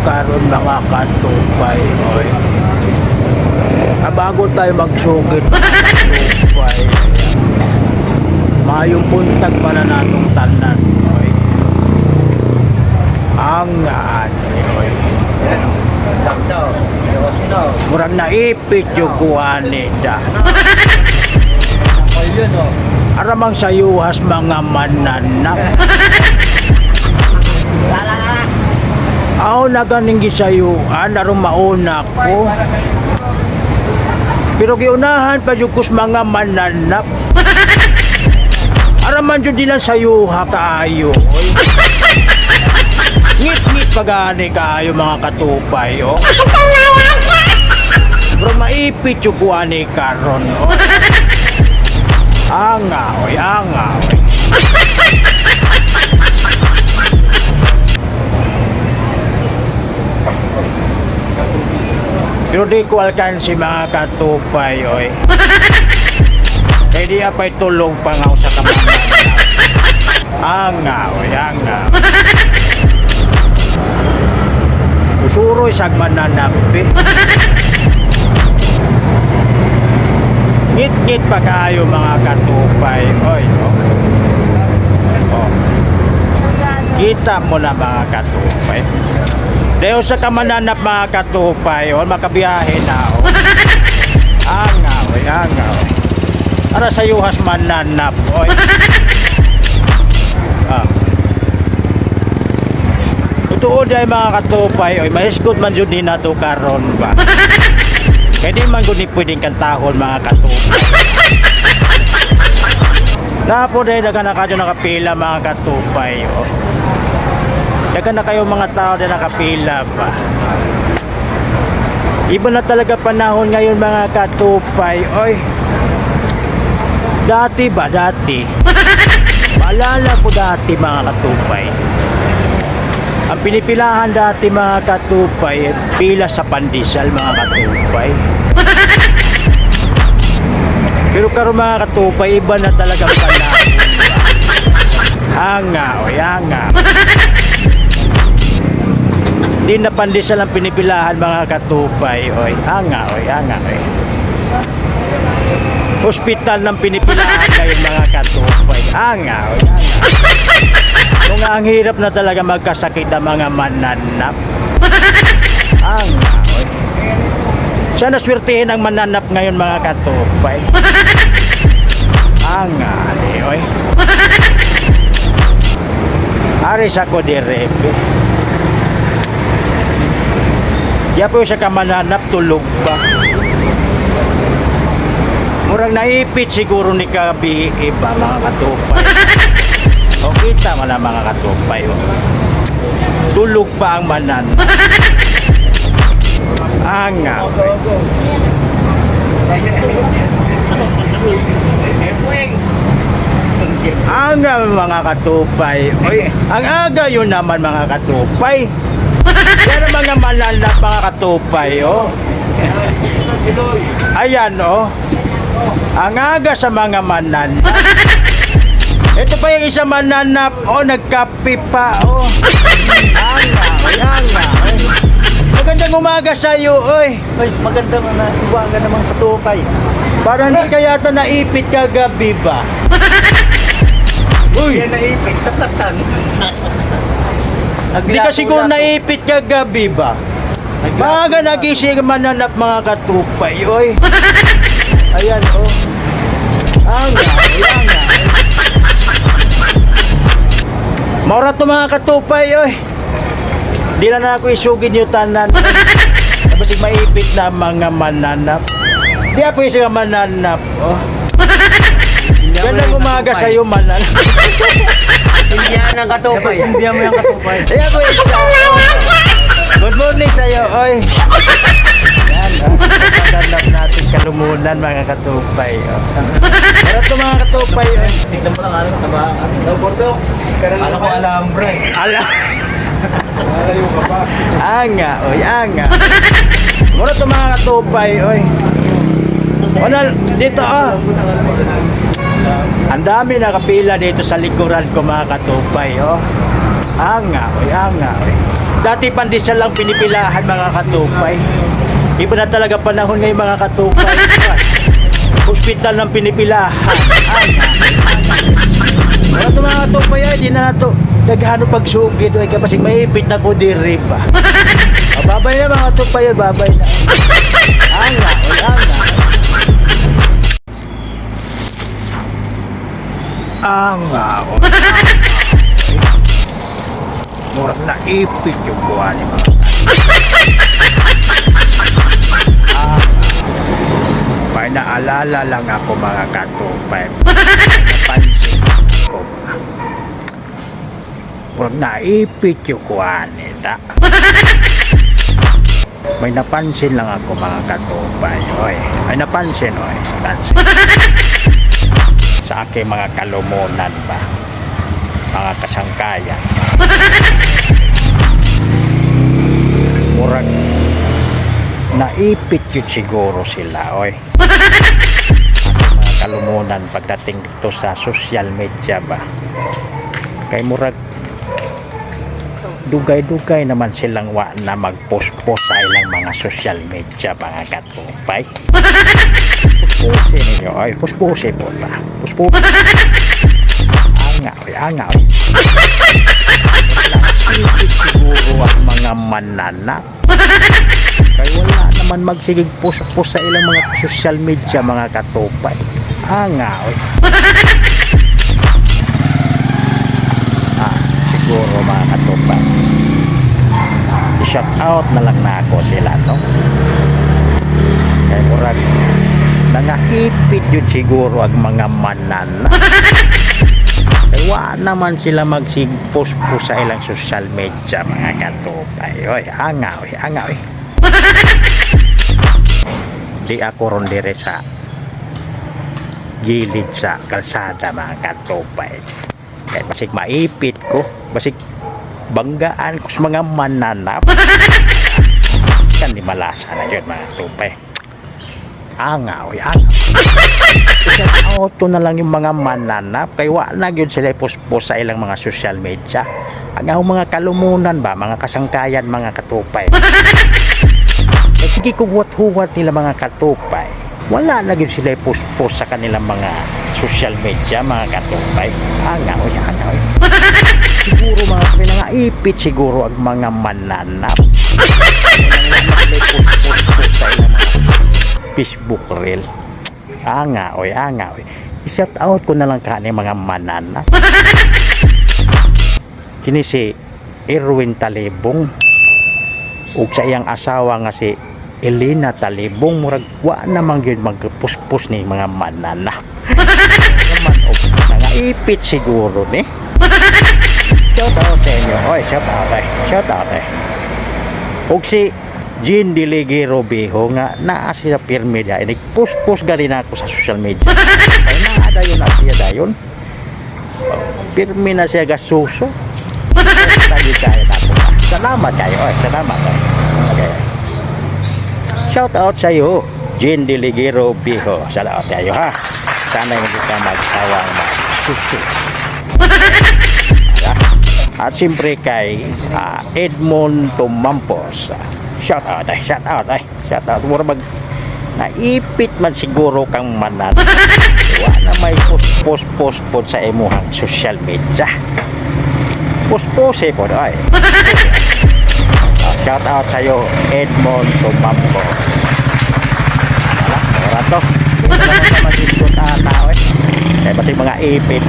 Karon, mga katupay, oy. Ah, bago tayo magsugid, mga katupay. Mayong buntag pala natong tanan, oy. Ang ani, oy. Murag naipit yung kuhani da. Aramang sayuhas mga mananap. Ako na ganing gisayuan, aron mauna ko. Pero giunahan pa jud kus mga mananap. Araman jud nilang sayuha kaayo, oy. Ngit-ngit pa gani kaayo, mga katupay, oh. Pero maipit yung kuani karon, oh. Anga, oy, anga, oy. Pero di ko alkansi, mga katupay, oy. Kaya di apay tulong pa nga sa kamangan. Anga, oy, anga. Usuroy sagmananapi. Ngit-ngit pa kayo, mga katupay. Oy, oh. Oh. Kita mo na, mga katupay. Dahil sa kamananap, mga katupay, oh, makabiyahe na, oh. Anga, oy, anga, oy. Ara sa yuhas mananap, oy. Ah. Totoo dahil, mga katupay, oy, mahisgot man yun din nato karon ba. Kaya di man gud ni pwedeng kantahon, mga katupay. Napo dahil daga na kayo nakapila, mga katupay, oh. Daga na kayo mga tao na nakapila pa. Iba na talaga panahon ngayon, mga katupay, oy. Dati ba, dati? Maalala ko dati, mga katupay. Ang pinipilahan dati, mga katupay, eh, pila sa pandesal, mga katupay. Pero karon, mga katupay, iba na talaga ang panahon ba? Hanga, oy, hanga. Di na pandesal ang pinipilahan, mga katupay, oy. Hanga, oy, hanga, oy. Hospital ng pinipilahan ngayon, mga katupay. Hanga, oy, hanga. Kung ang hirap na talaga magkasakit ang mga mananap. Hanga, oy. Sana swertihin ang mananap ngayon, mga katupay. Hanga, ani, oy. Ari sa ko direbe. Ya po sa kamananap tulog pa. Murag naipit siguro ni kabi iba, mga katupay. O kita man ang mga katupay. Oh. Tulog pa ang manan. Anga. Anga, mga katupay. Oy, ang aga yun naman, mga katupay. Pero mga malalap, mga katupay, oh. Ayan, oh. Ang aga sa mga manan. Ito pa yung isa mananap, oh, nagkape pa, oh. Anga, oy, anga, oy. Magandang umaga sa iyo, oy. Ay, magandang na umaga naman, katupay. Parang hindi ka yata naipit kagabi ba? Uy, Yan naipit, tapatan. hindi ka siguro naipit kagabi ba? Baga nagising ang mananap, mga katupay, oy. Ayan, oh. Anga, oy, anga, oy. Maura to, mga katupay, oy. Di na na ako isugid yung tanan. Tapos maipit na ang mga mananap. Di ako yung mananap, oh. Gandang umaga sa'yo, mananap. Hindi yan ang katupay. Hindi mo yung katupay. Ayan po isa. Good morning sa'yo, oy. Yan, oh. Paganap natin kalumunan, mga katupay. Oh. Pero ito, mga katupay, oy. Tignan mo lang ano, taba. Ano, Bordo? Ano ko alambre. Ala. Anga, oy, anga. Mura ito, mga katupay, oy. Wala, dito, oh. Ang dami nakapila dito sa likuran ko, mga katupay, oh. Anga, oy, anga, oy. Dati pandesal lang pinipilahan, mga katupay. Iba na talaga panahon ngayon, mga katupay. Hospital ng pinipilahan. Ay, wala to, mga katupay, ay, di na to. Naghano pagsugid, ay kapasig maipit na ko diri pa. Ah, babay na, mga katupay, ay, babay na. Anga, oy, anga. Anga, oy. Murag naipit yung kuha ni mga. Ah, may naalala lang ako, mga katupay. Napansin ko ba? Murag naipit yung kuha nila. May napansin lang ako, mga katupay. Oy, may napansin, oy. Napansin. Sa aking mga kalumunan ba? Mga kasangkayan. Murag naipit yun siguro sila, oy. Ating mga kalumunan pagdating dito sa social media ba, kay murag dugay-dugay naman silang wa na magpost-post sa ilang mga social media, mga katupay. Puspose ninyo, oy, puspose po ba, puspose. Anga, oy, anga, oy. Naipit siguro ang mga mananap. Kaya wala naman magsigig post-post sa ilang mga social media, mga katupay. Anga, oy. Ah, siguro, mga katupay. I-shout out na lang na ako sila, no? Kaya murag nangaipit yun siguro ang mga manana. Kaya wa naman sila magsigpost-post sa ilang social media, mga katupay. Oy, anga, oy, anga, oy. Di ako ron dire sa gilid sa kalsada, mga katupay. Kaya basig maipit ko, basig banggaan ko sa mga mananap. Kan di malasa na yun, mga katupay. Anga, oy, anga. Isang auto na lang yung mga mananap kay wa na gyud sila post sa ilang mga social media. Ang akong mga kalumunan ba, mga kasangkayan, mga katupay. Eh, sige kung huwat-huwat nila, mga katupay. Wala na gyud sila post-post sa kanilang mga social media, mga katupay. Anga, oy, anga, oy. Siguro, mga katupay, nangaipit siguro ang mga mananap. Wala na sila post-post sa ilang mga Facebook reel. Anga, oy, anga, oy. I-shout out ko na lang kani mga mananap. Kini si Erwin Talibong ug sa iyang asawa nga si Elena Talibong, murag wa namang gyud magpuspos ni mga mananap. Naman og nangaipit siguro ni. Shout out sa inyo. Oy, shout out eh. Shout out eh. Ug si Jean Diligero Biho nga naa siya pirmi diya. Nagpuspos gali na ako sa social media. Ay, naa dayon na siya dayon. Pirmi na siya gasuso. Tayo tayo na ako. Salamat kayo. Oy, salamat. Oy. Okay. Shout out sa iyo, Jean Diligero Biho. Salamat kayo ha. Sana hindi ka magsawang magsuso. At siyempre kay Edmond Tumampos. Shout out ay, shout out ay, shout out. Mura mag naipit man siguro kang manan. Wa na may post post post pod sa imuhang social media. Post post eh pod ay. Shout out sa iyo, Edmond Tumampos. Wala, wala to. Hindi na naman naman dito tao eh. Kaya pati mga ipit.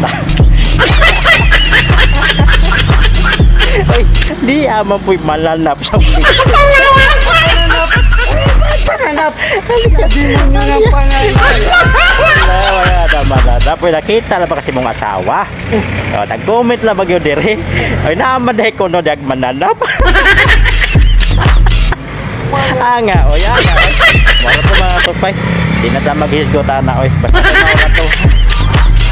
Ay, di ama po'y malanap sa uli. Pananap! Hindi mo nga ng pananap. Wala, wala naman. Tapos nakita lang ba kasi mong asawa? O, nag-comment lang ba yun dire? Ay, naaman dahil ko no, dag mananap. Anga, oy, anga, oy. Wala po, mga tupay. Di na ta maghisgot ana, oy. Basta kay maura to.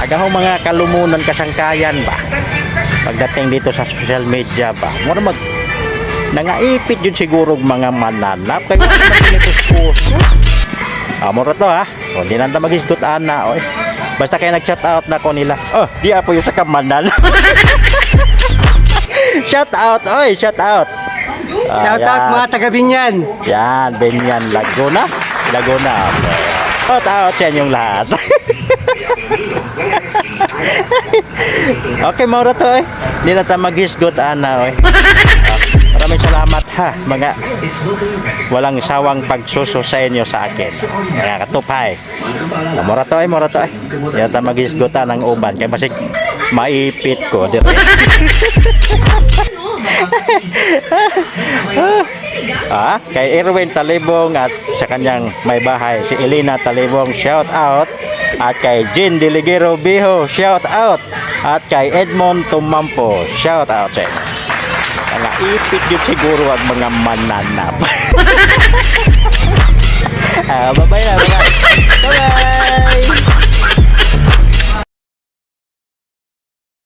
Agahong mga kalumunan kasangkayan ba? Pagdating dito sa social media ba? Mura mag nangaipit yun siguro mga mananap. Kaya wala naman sila puspos. Ah, mura to ha. O, di na ta maghisgot ana, oy. Basta kaya nag-shout out na ko nila. Oh, di apo yung sa kamanan. Shout out, oy, shout out. Shout out yan. mga taga Biñan. Yan, Biñan, Laguna. Laguna. Shout out sa inyong lahat. Okay, mao ra to eh. Hindi na ta maghisgot, ana eh. Maraming salamat ha, mga walang sawang pagsuso sa inyo sa akin. Mga katupay. Mao ra to eh, mao ra to eh. Hindi na ta maghisgutan ng uban. Kaya basig maipit ko. Dire. Kay Erwin Talibong at sa kanyang may bahay, si Elena Talibong, shout out. At kay Jean Deligero Biho, shout out. At kay Edmond Tumampo, shout out sa inyo. Mga ipit yun siguro ang mga mananap. Bye-bye na, bye-bye. Bye-bye!